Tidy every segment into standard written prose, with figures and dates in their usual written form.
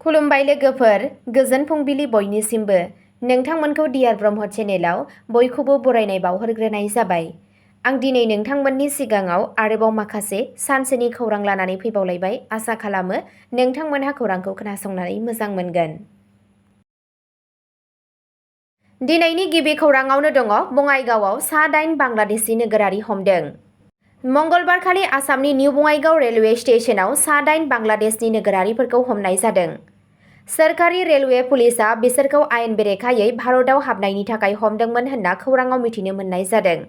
खुलुमबाय लोगोफोर, गोजोन फुंबिलि बयनिसिमबो। नोंथांमोनखौ डियार ब्रह्म चेनेलाव बयखौबो बरायनाय बावहरग्रोनाय जाबाय। आं दिनै नोंथांमोननि सिगाङाव आरोबाव माखासे सानसेनि खौरां लानानै फैबावलायबाय। आसा खालामो नोंथांमोनहा खौरांखौ खोनासंनानै मोजां मोनगोन। दिनैनि गिबि खौराङावनो दङ बङाइगावआव सा-8 बांलादेशी नोगोरारि हमदों। मंगलबारखालि आसामनि निउ बङाइगाव रेलवे स्टेशनाव सा-8 बांलादेशनि नोगोरारिफोरखौ हमनाय जादों। सोरखारि रेलवे पुलिसआ बिसोरखौ आयेन बेरेखायै भारतआव हाबनायनि थाखाय हमदोंमोन होनना खौराङाव मिथिनो मोननाय जादों।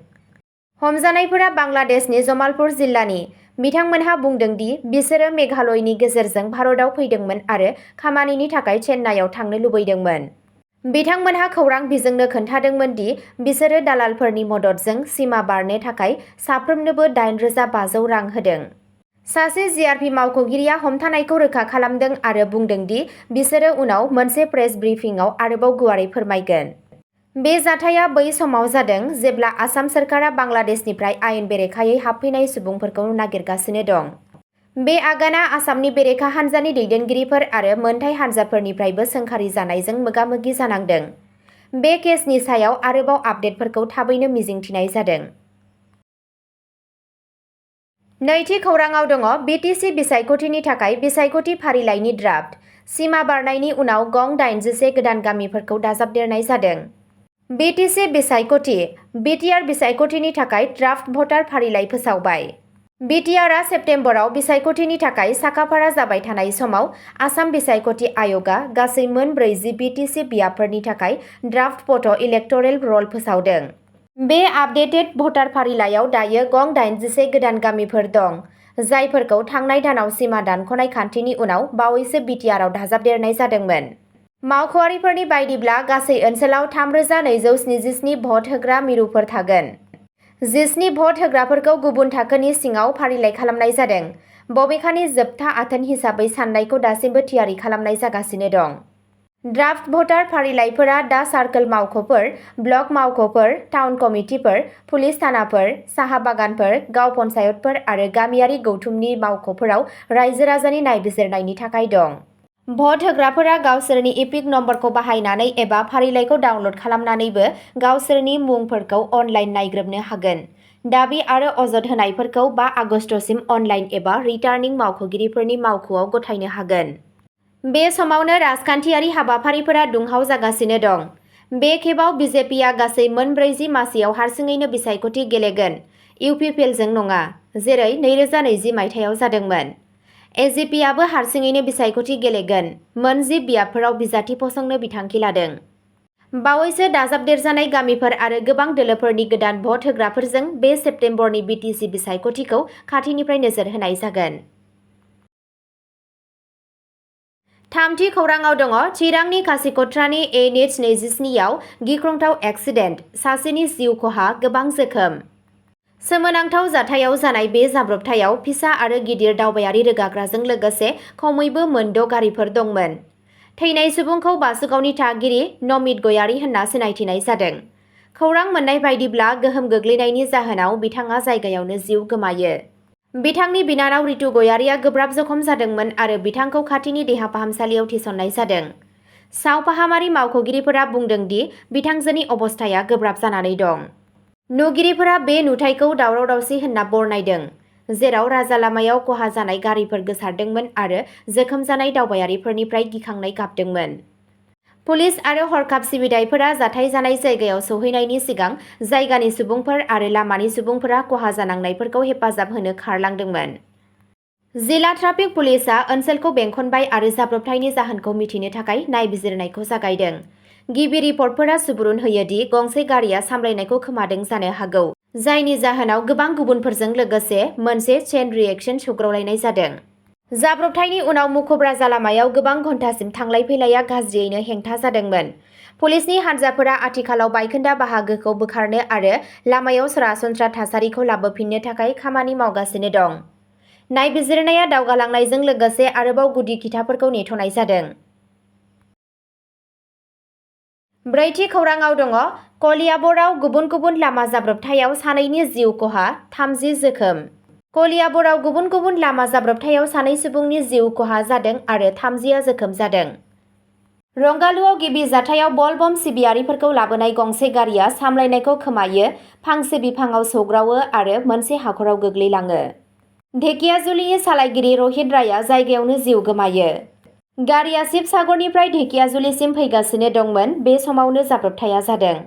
हमजानायफोरा बांलादेशनि जमालपुर जिल्लानि। बिथांमोनहा बुंदों दि बिसोरो मेघालयनि गेजेरजों भारतआव फैदोंमोन आरो खामानिनि थाखाय चेन्नाईआव थांनो लुबैदोंमोन। बिथांमोनहा खौरां बिजोंनो खोन्थादोंमोन दि बिसोरो दालालफोरनि मददजों सिमा बारनो थाखाय साफ्रोमनोबो 8,500 रां होदों। सासे जिआरपि मावख'गिरिया हमथानायखौ रोखा खालामदों आरो बुंदों दि बिसोरो उनाव मोनसे प्रेस ब्रिफिंआव आरोबाव गुवारै फोरमायगोन। बे जाथाया बै समाव जादों जेब्ला आसाम सोरखारा बांलादेशनिफ्राय आयेन बेरेखायै हाबफैनाय सुबुंफोरखौ नागिरगासिनो दं। बे आगाना आसामनि बेरेखा हान्जानि दैदेनगिरिफोर आरो मोनथाय हान्जाफोरनिफ्रायबो सोंखारि जानायजों मोगा-मोगि जानांदों। बे केसनि सायाव आरोबाव आपडेटफोरखौ थाबैनो मिजिंथिनाय जादों। नैथि खौराङाव दङ बिटिसि बिसायख'थिनि थाखाय बिसायख'थि फारिलाइनि ड्राफ्ट। सिमा बारनायनि उनाव गं 81 गोदान गामिफोरखौ दाजाबदेरनाय जादों। बिटिसि बिसायख'थि बिटिआर बिसायख'थिनि थाखाय ड्राफ्ट भटार फारिलाइ फोसावबाय। बिटिआरआ सेप्तेम्बराव बिसायख'थिनि थाखाय साखाफारा जाबाय थानाय समाव आसाम बिसायख'थि आय'गआ गासै मोन 40 बिटिसि बियाबफोरनि थाखाय ड्राफ्ट भट इलेक्टरेल रल फोसावदों। बे आपडेटेड भटार फारिलाइयाव दायो गं 81 गोदान गामिफोर दं, जायफोरखौ थांनाय दानाव सिमा दानख'नाय खान्थिनि उनाव बावैसो बिटिआरआव दाजाबदेरनाय जादोंमोन। मावख'आरिफोरनि बायदिब्ला गासै ओनसोलाव 3,277 भट होग्रा मिरुफोर थागोन। 17 भट होग्राफोरखौ गुबुन थाखोनि सिङाव फारिलाइ खालामनाय जादों। बबेखानि जोबथा आथोन हिसाबै साननायखौ दासिमबो थियारि खालामनाय जागासिनो दं। ड्राफ्ट भटार फारिलाइफोरा दा सार्कल मावख'फोर, ब्लक मावख'फोर, टाउन कमिटिफोर, पुलिस थानाफोर, साहा बागानफोर, गाव पन्चायतफोर आरो गामियारि गौथुमनि मावख'फोराव रायजो-राजानि नायबिजिरनायनि थाखाय दं। भट होग्राफोरा गावसोरनि इपिक नम्बरखौ बाहायनानै एबा फारिलाइखौ डाउनल'ड खालामनानैबो गावसोरनि मुंफोरखौ अनलाइन नायग्रोमनो हागोन। दाबि आरो अजद होनायफोरखौ 5 आगस्तसिम अनलाइन एबा रिटार्निं मावख'गिरिफोरनि मावख'आव गथायनो हागोन। बे समावनो राजखान्थियारि हाबाफारिफोरा दुंहाव जागासिनो दं। बे खेबाव बिजेपिआ गासै मोन 40 मासियाव हारसिङैनो बिसायख'थि गेलेगोन, इउपिपिएलजों नङा, जेरै 2020 मायथाइयाव जादोंमोन। एजिपिआबो हारसिङैनो बिसायख'थि गेलेगोन, मोन 10 बियाबफोराव बिजाथि फसंनो बिथांखि लादों। बावैसो दाजाबदेरजानाय गामिफोर आरो गोबां दोलोफोरनि गोदान भट होग्राफोरजों बे सेप्तेम्बरनि बिटिसि बिसायख'थिखौ खाथिनिफ्राय नोजोर होनाय जागोन। थामथि खौराङाव दङ चिरांनि खासिक'त्रानि NH-27 आव गिख्रंथाव एक्सिडेन्ट, सासेनि जिउ खहा, गोबां जोखोम। सोमोनांथाव जाथायाव जानाय बे जाब्रबथायाव फिसा आरो गिदिर दावबायारि रोगाग्राजों लोगोसे खमैबो मोन 6 गारिफोर दंमोन। थैनाय सुबुंखौ बासुगावनि थागिरि नमित गयारी होनना सिनायथिनाय जादों। खौरां मोननाय बायदिब्ला गोहोम गोग्लैनायनि जाहोनाव बिथाङा जायगायावनो जिउ गोमायो। बिथांनि बिनानाव रितु गयारीआ गोब्राब जखम जादोंमोन आरो बिथांखौ खाथिनि देहा फाहामसालियाव थिसननाय जादों। सावफाहामारि मावख'गिरिफोरा बुंदों दि बिथांजोनि अबस्थाया गोब्राब जानानै दं। नुगिरिफोरा बे नुथायखौ दावराव-दावसि होनना बरनायदों, जेराव राजालामायाव खहा जानाय गारिफोर गोसारदोंमोन आरो जोखोम जानाय दावबायारिफोरनिफ्राय गिखांनाय गाबदोंमोन। पुलिस आरो हरखाब सिबिथाइफोरा जाथाय जानाय जायगायाव सौहैनायनि सिगां जायगानि सुबुंफोर आरो लामानि सुबुंफोरा खहा जानांनायफोरखौ हेफाजाब होनो खारलांदोंमोन। जिला ट्राफिक पुलिसआ ओनसोलखौ बेंखनबाय आरो जाब्रबथायनि जाहोनखौ मिथिनो थाखाय नायबिजिरनायखौ जागायदों। गिबि रिपर्टफोरा सुबुरुन होयो दि गंसे गारिआ सामलायनायखौ खोमादों जानो हागौ, जायनि जाहोनाव गोबां गुबुनफोरजों लोगोसे मोनसे चेन रिएक्शन सौग्रावलायनाय जादों। जाब्रबथायनि उनाव मुखुब राजालामायाव गोबां घन्टासिम थांलाय फैलाया गाज्रियैनो हेंथा जादोंमोन। पुलिसनि हान्जाफोरा आथिखालाव बायखोन्दा बाहागोखौ बोखारनो आरो लामायाव सरासनस्रा थासारिखौ लाबोफिननो थाखाय खामानि मावगासिनो दं। नायबिजिरनाया दावगालांनायजों लोगोसे आरोबाव गुदि खिथाफोरखौ नेथ'नाय जादों। ब्रैथि खौराङाव दङ कलियाबरआव गुबुन गुबुन लामा जाब्रबथायाव सानैनि जिउ खहा, 30 जोखोम। कलियाबराव गुबुन गुबुन लामा जाब्रबथायाव 2 सुबुंनि जिउ खहा जादों आरो 30आ जोखोम जादों। रंगालुआव गिबि जाथायाव बल बम सिबियारिफोरखौ लाबोनाय गंसे गारिया सामलायनायखौ खोमायो, फांसे बिफांआव सौग्रावो आरो मोनसे हाखराव गोग्लैलाङो। ढेकियाजुलिनि सालायगिरि रहित रायआ जायगायावनो जिउ गोमायो। गारिया शिबसागरनिफ्राय ढेकियाजुलिसिम फैगासिनो दंमोन। बे समावनो जाब्रबथाया जादों।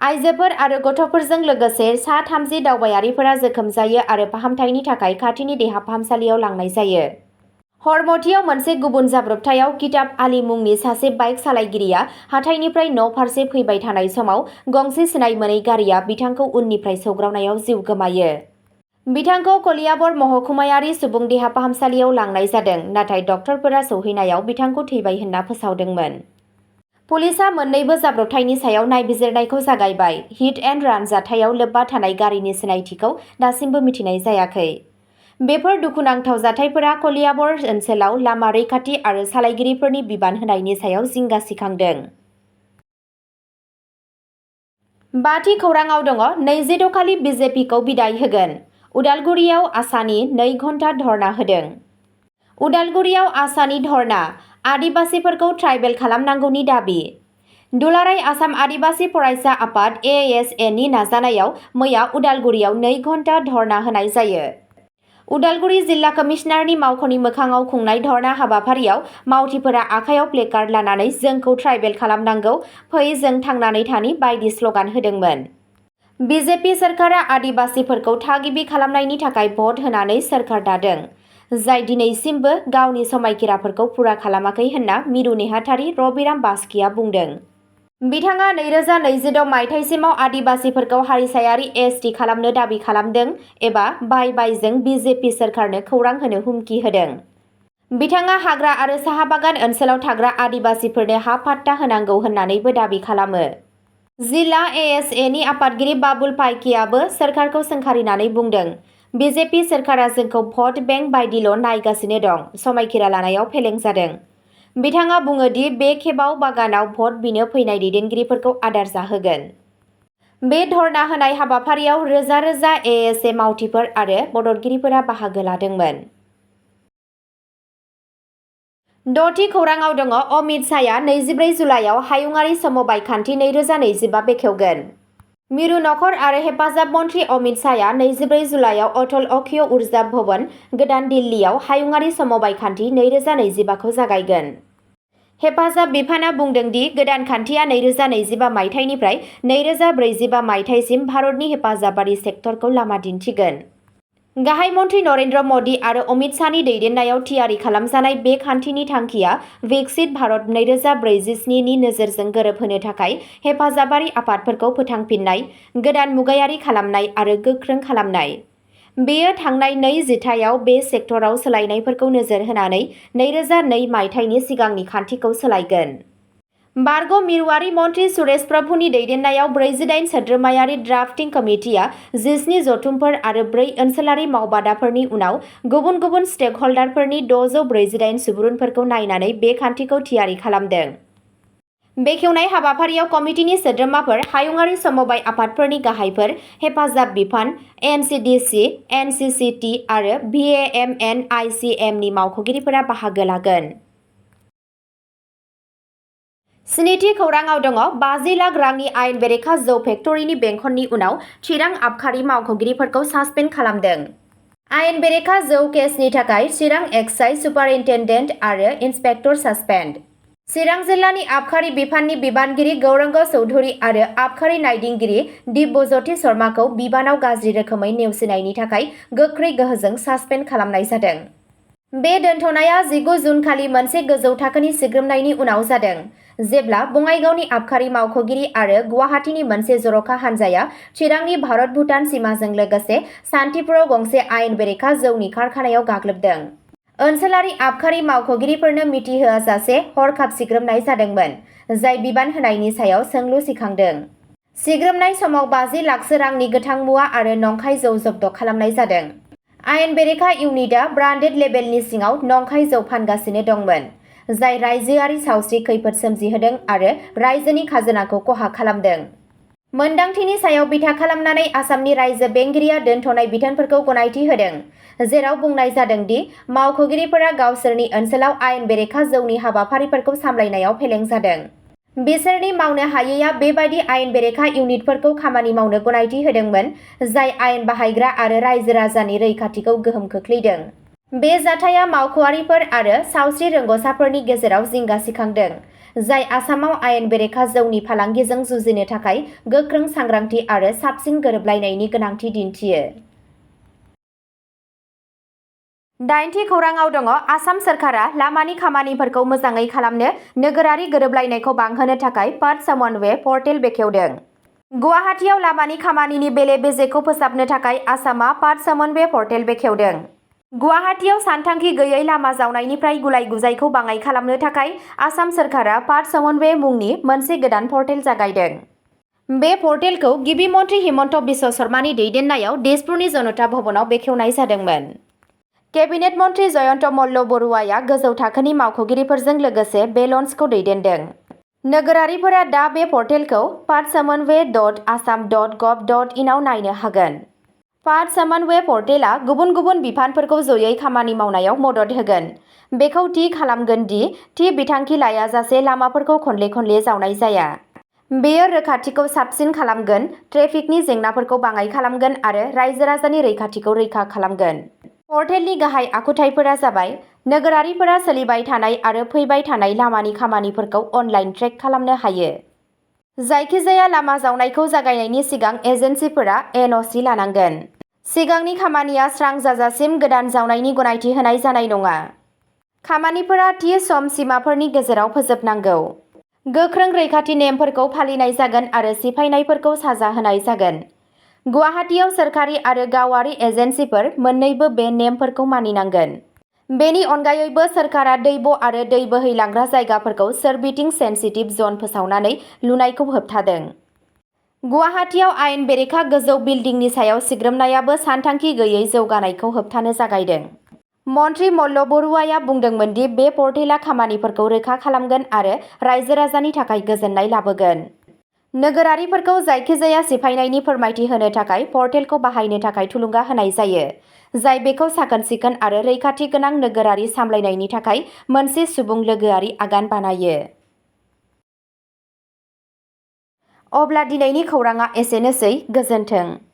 आइजोफोर आरो गथ'फोरजों लोगोसे 30 दावबायारिफोरा जोखोम जायो आरो फाहामथायनि थाखाय खाथिनि देहा फाहामसालियाव लांनाय जायो। हरमतियाव मोनसे गुबुन जाब्रबथायाव किताब आली मुंनि सासे बाइक सालायगिरिया हाथाइनिफ्राय न' फारसे फैबाय थानाय समाव गंसे सिनाय मोनै गारिया बिथांखौ उननिफ्राय सौग्रावनायाव जिउ गोमायो। बिथांखौ कलियाबर महकुमायारि सुबुं देहा फाहामसालियाव लांनाय जादों, नाथाय डक्टरफोरा सौहैनायाव बिथांखौ थैबाय होनना फोसावदोंमोन। पुलिसआ मोन्नैबो जाब्रबथायनि सायाव नायबिजिरनायखौ जागायबाय। हिट एन्ड रान जाथायाव लोब्बा थानाय गारिनि सिनायथिखौ दासिमबो मिथिनाय जायाखै। बेफोर दुखुनांथाव जाथायफोरा कलियाबर ओनसोलाव लामा रैखाथि आरो सालायगिरिफोरनि बिबान होनायनि सायाव जिंगा सिखांदों। बाथि खौराङाव दङ। 22 खालि बिजेपिखौ बिदाय होगोन। उदालगुरियाव आसानि 2 घन्टा धर्ना होदों। उदालगुरियाव आसानि धर्ना, आदिबासिफोरखौ ट्राइबेल खालामनांगौनि दाबि। दुलाराय आसाम आदिबासि फरायसा आफाद (AASA)नि नाजानायाव मैया उदालगुरियाव 2 घन्टा धर्ना होनाय जायो। उदालगुरि जिल्ला कमिशनारनि मावख'नि मोखाङाव खुंनाय धर्ना हाबाफारियाव मावथिफोरा आखायाव प्लेकार्ड लानानै जोंखौ ट्राइबेल खालामनांगौ, फै जों थांनानै थानि बायदि स्लगान होदोंमोन। बिजेपि सोरखारा आदिबासिफोरखौ थागिबि खालामनायनि थाखाय भट होनानै सोरखार दादों, जाय दिनैसिमबो गावनि समायखिराफोरखौ फुरा खालामाखै होनना मिरु नेहाथारि रबिराम बास्किआ बुंदों। बिथाङा 2026 मायथाइसिमाव आदिबासिफोरखौ हारिसायारि ST खालामनो दाबि खालामदों एबा बाय-बायजों बिजेपि सोरखारनो खौरां होनो हुमखि होदों। बिथाङा हाग्रा आरो साहा बागान ओनसोलाव थाग्रा आदिबासिफोरनो हा पाट्टा होनांगौ होननानैबो दाबि खालामो। जिल्ला ASAनि आफादगिरि बाबुल पाइकीआबो सोरखारखौ सोंखारिनानै बुंदों, बिजेपि सोरखारा जोंखौ भट बेंक बायदिल' नायगासिनो दं, समायखिरा लानायाव फेलें जादों। बिथाङा बुङो दि बे खेबाव बागानाव भट बिनो फैनाय दैदेनगिरिफोरखौ आदार जाहोगोन। बे धर्ना होनाय हाबाफारियाव रोजा रोजा ASA मावथिफोर आरो मददगिरिफोरा बाहागो लादोंमोन। 6थि खौराङाव दङ। अमित शाहआ 24 जुलाइआव हायुङारि समबाय खान्थि 2025 बेखेवगोन। मिरु नखर आरो हेफाजाब मन्थ्रि अमित शाहआ 24 जुलाइआव अटल अक्षय उर्जा भवन, गोदान दिल्लीयाव हायुङारि समबाय खान्थि 2025खौ जागायगोन। हेफाजाब बिफानआ बुंदों दि गोदान खान्थिया 2025 मायथाइनिफ्राय 2045 मायथाइसिम भारतनि हेफाजाबारि सेक्टरखौ लामा दिन्थिगोन। गाहाय मन्थ्रि नरेन्द्र मदि आरो अमित शाहनि दैदेननायाव थियारि खालामजानाय बे खान्थिनि थांखिया विकसित भारत 2047 नि नोजोरजों गोरोबहोनो थाखाय हेफाजाबारि आफादफोरखौ फोथांफिन्नाय, गोदान मुगायारि खालामनाय आरो गोख्रों खालामनाय। बेयो थांनाय 2 जिथाइयाव बे सेक्टराव सोलायनायफोरखौ नोजोर होनानै 2002 मायथाइनि सिगांनि खान्थिखौ सोलायगोन। बारग' मिरुआरि मन्थ्रि सुरेश प्रभुनि दैदेननायाव 48 सोद्रोमायारि ड्राफ्टिं कमिटिआ 17 जथुमफोर आरो 4 ओनसोलारि मावबादाफोरनि उनाव गुबुन गुबुन स्टेकहल्डारफोरनि 648 सुबुरुनफोरखौ नायनानै बे खान्थिखौ थियारि खालामदों। बेखेवनाय हाबाफारियाव कमिटिनि सोद्रोमाफोर, हायुङारि समबाय आफादफोरनि गाहायफोर, हेफाजाब बिफान, NCDC, NCCT आरो VAMNICMनि मावख'गिरिफोरा बाहागो लागोन। 7थि खौराङाव दङ। 50 लाख रांनि आयेन बेरेखा जौ फेक्टरिनि बेंखननि उनाव चिरां आबखारि मावख'गिरिफोरखौ सासपेन्ड खालामदों। आयेन बेरेखा जौ केसनि थाखाय चिरां एक्साइज सुपारिनटेन्डेन्ट आरो इन्सपेक्टर सासपेन्ड। चिरां जिल्लानि आबखारि बिफाननि बिबानगिरि गौरांग चौधुरी आरो आबखारि नायदिंगिरि दिब्यज्योति शर्माखौ बिबानाव गाज्रि रोखोमै नेवसिनायनि थाखाय गोख्रै गोहोजों सासपेन्ड खालामनाय जादों। बे दोनथ'नाया 19 जुन खालि मोनसे गोजौ थाखोनि सिग्रोमनायनि उनाव जादों, जेब्ला बङाइगावनि आबखारि मावख'गिरि आरो गुवाहाटीनि मोनसे जर'खा हान्जाया चिरांनि भारत-भुटान सिमाजों लोगोसे सान्तिपुराव गंसे आयेन बेरेखा जौनि कारखानायाव गाग्लोबदों। ओनसोलारि आबखारि मावख'गिरिफोरनो मिथिहोआजासे हरखाब सिग्रोमनाय जादोंमोन, जाय बिबान होनायनि सायाव सोंलु सिखांदों। सिग्रोमनाय समाव 50 लाखसो रांनि गोथां मुवा आरो नंखाय जौ जब्द खालामनाय जादों। आयेन बेरेखा इउनिटआ ब्रान्डेड लेबेलनि सिङाव नंखाय जौ फानगासिनो दंमोन, जाय रायजोआरि सावस्रि खैफोद सोमजिहोदों आरो रायजोनि खाजोनाखौ खहा खालामदों। मोनदांथिनि सायाव बिथा खालामनानै आसामनि रायजो बेंगिरिया दोनथ'नाय बिथोनफोरखौ गनायथि होदों, जेराव बुंनाय जादों दि मावख'गिरिफोरा गावसोरनि ओनसोलाव आयेन बेरेखा जौनि हाबाफारिफोरखौ सामलायनायाव फेलें जादों। बिसोरनि मावनो हायैया बेबादि आयेन बेरेखा इउनिटफोरखौ खामानि मावनो गनायथि होदोंमोन, जाय आयेन बाहायग्रा आरो रायजो-राजानि रैखाथिखौ गोहोम खोख्लैदों। बे जाथाया मावख'आरिफोर आरो सावस्रि रोंग'साफोरनि गेजेराव जिंगा सिखांदों, जाय आसामाव आयेन बेरेखा जौनि फालांगिजों जुजिनो थाखाय गोख्रों सांग्रांथि आरो साबसिन गोरोबलायनायनि गोनांथि दिन्थियो। 8थि खौरांआव दङ आसाम सोरखारा लामानि खामानिफोरखौ मोजाङै खालामनो नोगोरारि गोरोबलायनायखौ बांहोनो थाखाय पार्ट समन्वय पर्टेल बेखेवदों। गुवाहाटीआव लामानि खामानिनि बेले-बेजेखौ फोसाबनो थाखाय आसामआ पार्ट समन्वय पर्टेल बेखेवदों। गुवाहाटीआव सानथांखि गैयै लामा जावनायनिफ्राय गुलाय-गुजायखौ बाङाइ खालामनो थाखाय आसाम सोरखारा पार्ट समन्वय मुंनि मोनसे गोदान पर्टेल जागायदों। बे पर्टेलखौ गिबि मन्थ्रि हिमन्त बिश्व शर्मानि दैदेननायाव दिसपुरनि जनता भवनाव बेखेवनाय जादोंमोन। केबिनेट मन्थ्रि जयन्त मल्ल बरुवाया गोजौ थाखोनि मावख'गिरिफोरजों लोगोसे बे लन्चखौ दैदेनदों। नोगोरारिफोरा दा बे पर्टेलखौ partsomnway.assam.gov.in आव नायनो हागोन। पार्ट समन्वय पर्टेलआ गुबुन गुबुन बिफानफोरखौ जयै खामानि मावनायाव मदद होगोन। बेखौ थि खालामगोन दि थि बिथांखि लायाजासे लामाफोरखौ खनले-खनले जावनाय जाया। बेयो रोखाथिखौ साबसिन खालामगोन, ट्रेफिकनि जेंनाफोरखौ बाङाइ खालामगोन आरो रायजो-राजानि रैखाथिखौ रैखा खालामगोन। पर्टेलनि गाहाय आखुथायफोरा जाबाय नोगोरारिफोरा सोलिबाय थानाय आरो फैबाय थानाय लामानि खामानिफोरखौ अनलाइन ट्रेक खालामनो हायो। जायखिजाया लामा जावनायखौ जागायनायनि सिगां एजेन्सिफोरा एनअसि लानांगोन। सिगांनि खामानिया स्रां जाजासिम गोदान जावनायनि गनायथि होनाय जानाय नङा। खामानिफोरा थि सम सिमाफोरनि गेजेराव फोजोबनांगौ। गोख्रों रैखाथि नेमफोरखौ फालिनाय जागोन आरो सिफायनायफोरखौ साजा होनाय जागोन। गुवाहाटीआव सोरखारि आरो गावारि एजेन्सिफोर मोन्नैबो बे नेमफोरखौ मानिनांगोन। बेनि अनगायैबो सोरखारा दैब' आरो दै बोहैलांग्रा जायगाफोरखौ सोरबिथिं सेन्सिटिभ जन फोसावनानै लुनायखौ होबथादों। गुवाहाटीआव आयेन बेरेखा गोजौ बिल्डिंनि सायाव सिग्रोमनायाबो सानथांखि गैयै जौगानायखौ होबथानो जागायदों। मन्थ्रि मल्ल बरुवाया बुंदोंमोन दि बे पर्टेलआ खामानिफोरखौ रोखा खालामगोन आरो रायजो-राजानि थाखाय गोजोननाय लाबोगोन। नोगोरारिफोरखौ जायखिजाया सिफायनायनि फोरमायथि होनो थाखाय पर्टेलखौ बाहायनो थाखाय थुलुंगा होनाय जायो, जाय बेखौ साखोन-सिखोन आरो रैखाथि गोनां नोगोरारि सामलायनायनि थाखाय मोनसे सुबुं लोगोआरि आगान बानायो। अब्ला दिनैनि खौरांआ एसेनोसै, गोजोन्थों।